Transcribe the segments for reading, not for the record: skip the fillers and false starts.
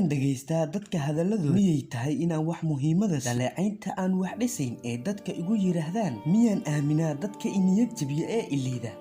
Miyaan dhegaystaa dadka hadaladooda? Miyay tahay inaan wax muhiimada dhaleecaynta aan wax dhisayn ee dadka igu yidhaahdaan? Miyaan aaminaa dadka iniyad jabiya ee iliida?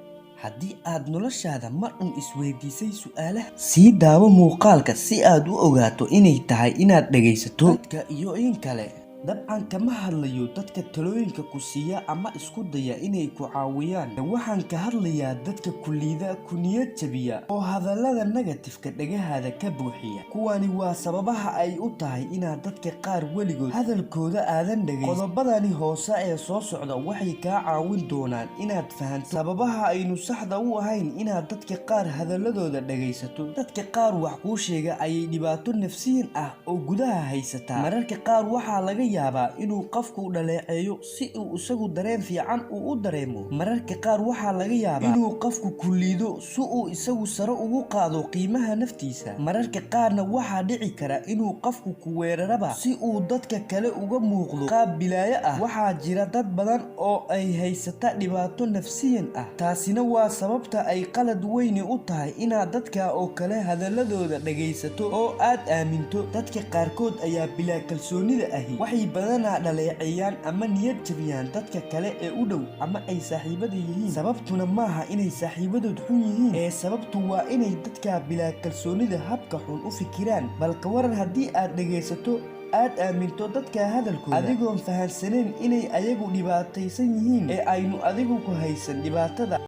Haddii aad noloshaada mar un isweydiisay su'aalaha, sii daawo muuqaalka si aad u ogaato inay tahay inaad dhegaysato dadka iyo in kale. Dabcan kama hadlayo dadka talooyinka ku siiya ama isku daya inay ku caawiyaan. Waxaan ka hadlayaa dadka ku liida, ku niyad jabiya oo hadallada negative-ka dhagahaada ka buuxiya. Kuwani waa sababaha ay u tahay inaad dadka qaar weligood hadalkooda aadan dhegaysan. Qodobadani hoose ee soo socda waxay kaa caawin doonaan inaad fahanto sababaha aynu saxda u ahayn inaad dadka qaar hadaladooda dhegaysato. Dadka qaar wax kuu sheega ayay dhibaato nafsiyan ah oo gudaha haysataa. Mararka qaar waxaa laga yaabaa inuu qofku dhaleeceeyo si uu isagu dareen fiican uu u dareemo. Mararka qaar waxaa laga yaabaa inuu qofku ku liido si uu isagu sare ugu qaado qiimaha naftiisa. Mararka qaarna waxaa dhici kara inuu qofku ku weeraraba si uu dadka kale uga muuqdo qaab bilaayo ah. Waxaa jira dad badan oo ay haysata dhibaato nafsiyan ah, taasina waa sababta ay qalad weyni u tahay inaad dadka oo kale hadaladooda dhegaysato oo aad aaminto. Dadka qaarkood ayaa bilaa kalsoonida ahi waxay badanaa dhaleeceeyaan ama niyad jabiyaan dadka kale ee u dhow ama ay saaxiibada yihiin. Sababtuna maaha inay saaxiibadood xun yihiin, ee sababtu waa inay dadka bilaa kalsoonida habka xun u fikiraan. Bal ka waran haddii aad dhegaysato, aad aaminto dadka hadalkooda adigoon fahansaneyn inay ayagu dhibaataysan yihiin ee aynu adigu ku haysan dhibaatada?